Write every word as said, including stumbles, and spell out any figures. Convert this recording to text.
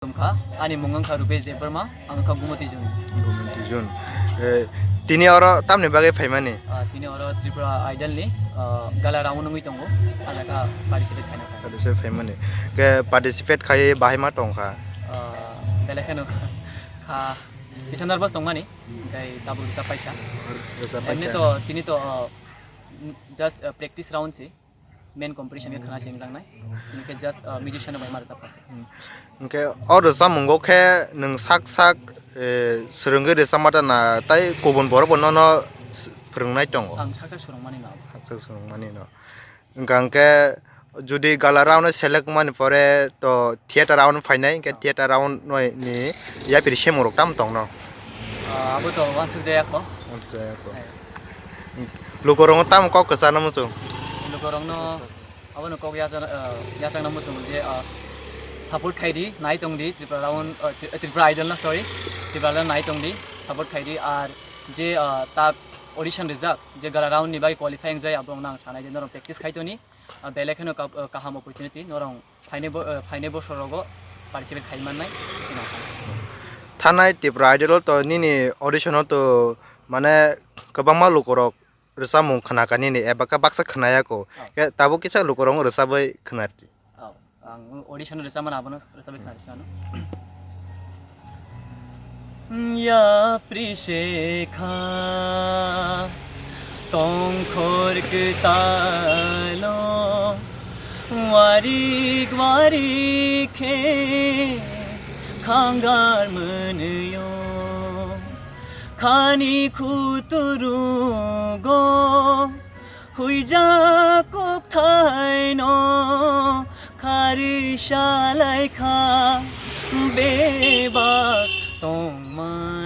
Tongkha, ani mung wngkha Rupesh Debbarma, ang wngkha Gumoti Jun. Gumoti Jun. Eh, tini oro tamni bagwi phaimani? Ah, tini oro Tripura Idol ni, ah, gala round wngwi tongo, ah jaga participate khaina kha. Participate phaimani. Ke participate khai bahai ma tongkha? Ah, belai kheno kha, kisa nervous tongmani, tei tabuk rwchap paikha. Rwchap paikha. Emni to, tini to, ah, just, ah, practice round se. Main competition khe khwna se wngjaknai. Hwnkhe just, uh, musician bai ma rwchap kha. Hmm. Hwnkhe o rwchapmungo khe nwng sak sak, eh, swrwngwi rwchapma ta na, tai kubun borok bo nono s-, phwrwngnai tongo? Ang sak sak swrwngmani no. Sak sak swrwngmani no. Hwnkha hwnkhe jodi gala round no select wngmani pore to theater round phainai, hwnkhe theater round no ni yapri semung rok tamo tongno? Ah, abo to uansukjaya kho. Uansukjaya kho. Hai. Lukurokno tamo kok kwchangno muchung? Lukurokno abono kok yachang, ah, yachangna muchungo je, ah, support khai di, nai tong di, Tripura round, ah, Tri-, Tripura Idol na, sorry, Tripura Idol nai tong di, support khai di, ar je, ah, tak audition rijak, je gala round ni bagwi qualify wngjak, abo wngna ang sanai je norok practice khai toni, ah, belai kheno kap-, ah, kaham opportunity norok phainai bo-, ah, phainai bosorogo participate khai mannai, chwng ang sanai. Thanai Tripura Idol o to nini audition o to mane kwbangma lukurok rwchapmung khna kha nini eba khe baksa khna ya kho. Oh. Khe tabuk kisa lukurok rwchapwi khna rw di. Oh, ang audition rwchapmani abono rwchapwi khna rw sano. Yapri sekha tongkhor kwtalo, warik warik khe khangar mwnwio. Khani khuturugo huijak kokthaino kharwi salaikha bebak tongma.